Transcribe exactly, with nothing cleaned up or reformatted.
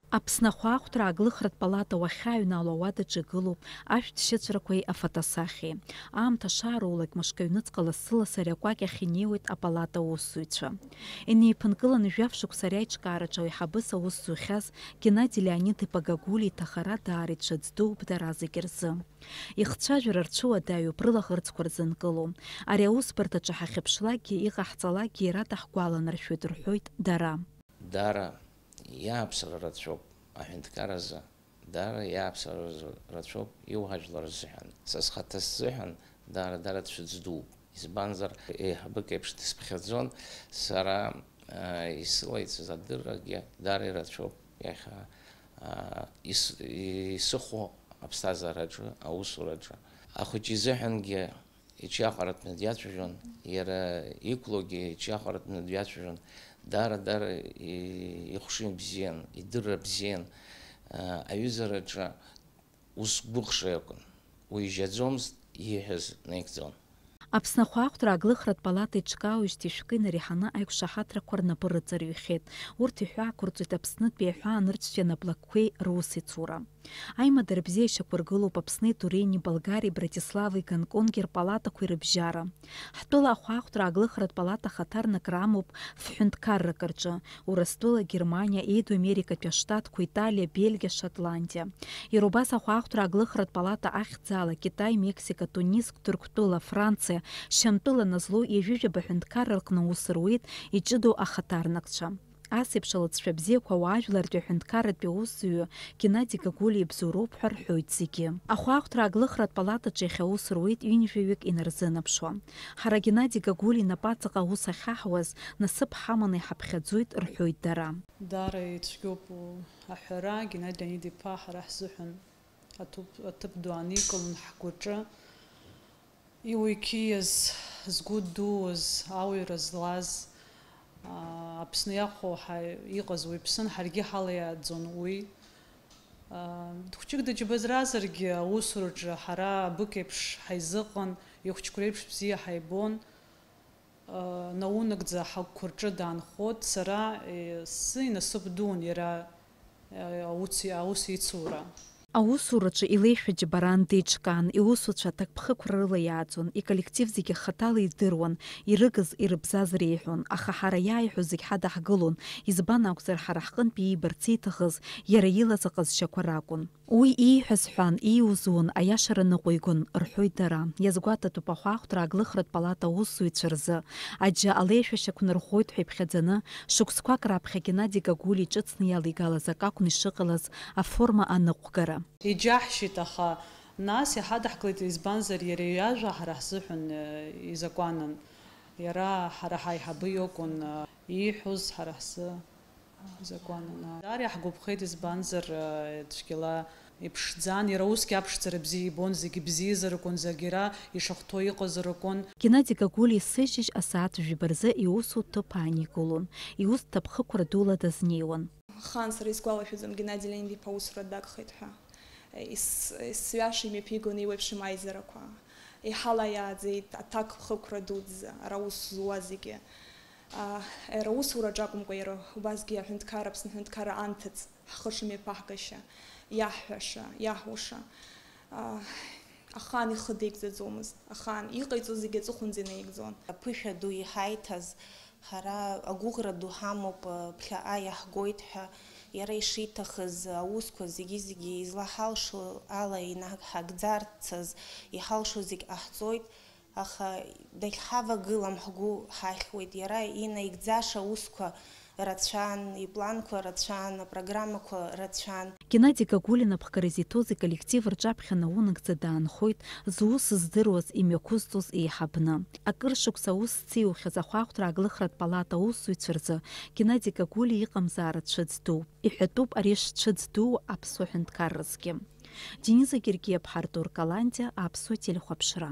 Аԥсны ахәаахәҭра ааглыхратә палата уахьааҩнало ауадаҿы игылоуп ашәҭшьыҵәрақәеи афотосахьеи. Аамҭа шаароулак мышк аҩныҵҟа лассы-ласс ари акәакь ахь инеиуеит апалата аусзуҩцәа. Инеиԥынкыланы жәаф шықәса ари аиҿкаараҿы аиҳабыс аус зухьаз Геннади Леонид-иԥа Гагулиа иҭахара даара ицәыӡ дууп дара зегь рзы. Ихцәажәара рцәыуадаҩуп рылаӷырӡқәа рзынкыло. Ари аусбарҭаҿы ҳахьыԥшлакгьы, иҟаҳҵалакгьы иара даҳгәаланаршәоит, рҳәоит дара. Даара иааԥсара рацәоуп аҳәынҭқарразы, даара иааԥсара рацәоуп иуҳажәлар рзыҳәан. Са схаҭа сзыҳәан даара, даара цәыӡ дууп. Избанзар, еиҳабык еиԥш дысԥхьаӡон, сара, а, исылаицыз адыррагьы даара ирацәоуп иахьа, а, ис-, исыхәо аԥсҭазаараҿы, аусураҿы. Ахәыҷы изыҳәангьы иҽиаҟаратәны диацәажәон, иара иқәлогьы иҽиаҟаратәны диацәажәон. Даара, даара и-, ихәшьын бзиан, идырра бзиан, а, аҩызараҿы ус гәыхшеи акәын. Уи ижьаӡомызт, ииҳәаз наигӡон. Аԥсны ахәаахәҭра ааглыхратә палата иҿкаауижьҭеи шәкы инареиҳаны аиқәшаҳаҭрақәа рнапы рыҵарҩхьеит. Урҭ иҳәаақәырҵоит Аԥснытәи аҳәаанырцәтәи анаплакқәеи русеицура. Аимадара бзиа ишьақәыргылоуп Аԥсни Турини, Болгариеи Братиславеи, Гонконги рпалатақәеи рыбжьара. Ҳтәыла ахәаахәҭра ааглыхратә палата ахаҭарнакра амоуп фҳәынҭқаррак рҿы, Урыстәыла, Германиа, Еиду Америкатәи аштатқәа, Италиа, Бельгиа, Шотландиа. Иара убас ахәаахәҭра ааглыхратә палата ахьӡала Китай, Мексика, Тунис, Ҭырқәтәыла, Франциа, Шьамтәыла назлоу ҩажәижәаба ҳәынҭқарра рҟны аус руеит иҷыдоу ахаҭарнакцәа. Ас еиԥш алыҵшәа бзиақәа ауаажәлартәи аҳәынҭқарратәи аусзуҩы Геннади Гагулиа ибзоуроуп ҳәа рҳәоит зегьы. Ахәаахәҭра ааглыхратә палатаҿы иахьа аус руеит ҩынҩажәаҩык инарзынаԥшуа. Ҳара Геннади Гагулиа инапаҵаҟа аус ахьаҳуаз насыԥ ҳаманы иҳаԥхьаӡоит, рҳәоит дара. Даара ицәгьоуп аҳәара, Геннади Леонид-иԥа ҳара ҳзыҳәан аҭыԥ, аҭыԥ ду ааникылан ҳгәаҿы. Иуеиқьиаз, згәы дууз, ауаҩра злаз, аа, Аԥсны иахәо ҳа-, иҟаз уаҩԥсын, ҳаргьы ҳалаиааӡон уи. Аа, хәҷык дыџьабазразаргьы, аусураҿы ҳара абык еиԥш ҳаизыҟан, ихәҷқәа реиԥш бзиа ҳаибон. Наунагӡа ҳагәқәа рҿы даанхоит, сара, е, сзы инасыԥ дуун иара, е, аус, аус ицура. Аусураҿы илеишәа џьабаран деиҿкаан, иусуцәа аҭакԥхықәра рыла иааӡон, иколлектив зегьы хаҭала идыруан, ирыгыз, ирыбзаз реиҳәон, аха ҳара иааиҳәо зегь ҳадаҳгылон, избан акәзар, ҳара ҳҟынтә иибарц ииҭахыз иара илаз аҟазшьақәа ракәын. Уи ииҳәаз ҳәан, ииузуан, аиашара ныҟәигон, рҳәоит дара. Иазгәаҭатәуп ахәаахәҭра ааглыхратә палата аусзуҩцәа рзы. Аџьа алеишәа шьақәнарӷәӷәоит ҳәа иԥхьаӡаны, шықәсқәак раԥхьа Геннади Гагулиа иҿыцны иалеигалаз акакәны ишыҟалаз аформа аныҟәгара. Иџьаҳшьеит, аха нас иҳадаҳкылеит, избанзар иара иажәа ҳара ҳзыҳәан, э, изакәанын. Иара ҳара ҳаиҳабы иакәын, э, ииҳәоз ҳара ҳзы. Закәанала. Даара иаҳгәаԥхеит, избанзар, э, цәгьала иԥшӡан, иара усгьы аԥшӡара бзиа ибон, зегьы бзиазар акәын, зегь иара ишахәҭоу иҟазар акәын. Геннади Гагулиа есышьыжь асааҭ жәба рзы иусу ҭыԥ ааникылон, иус ҭаԥхықәра дула дазнеиуан. Ахаан сара исгәалашәаӡом Геннади Леонид-иԥа усура дагхеит ҳәа. Ис-, исҩаша имҩаԥигон еиуеиԥшым аизарақәа. Иҳалаиааӡеит аҭакԥхықәра дуӡӡа, ара аус зуа зегьы. Аа, иара аусураҿы акәымкәа, иара убасгьы аҳәынҭқарра, Аԥсны аҳәынҭқарра анҭыҵ, ҳхы шымҩаԥаҳгашьа, иаҳҳәаша, иаҳуша. Аа, ахаан ихы деигӡаӡомызт, ахаан иҟаиҵо зегьы аҵыхәанӡа инаигӡон. Аԥышәа ду иҳаиҭаз, ҳара агәыӷра ду ҳамоуп, ԥхьаҟа иаҳгоит ҳәа, иара ишиҭахыз аусқәа зегьы-зегьы излаҳалшо ала инаҳагӡарцаз иҳалшо зегь ҟаҳҵоит. Аха дахьҳавагылам ҳгәы ҳахьуеит, иара инаигӡаша аусқәа рацәан, ипланқәа рацәан, апрограммақәа рацәан. Геннади Гагулиа аԥхгара зиҭоз иколлектив рҿаԥхьа наунагӡа даанхоит, зус здыруаз, имҩақәызҵоз еиҳабны. Акыр шықәса аус зциухьаз ахәаахәҭра ааглыхратә палата аусзуҩцәа рзы Геннади Гагулиа иҟамзаара цәыӡ дууп. Иҳәатәуп ари шцәыӡ дуу аԥсуа ҳәынҭқарразгьы. Дениза Гергиаԥҳа, Артур Каландиа, Аԥсуа телехәаԥшра.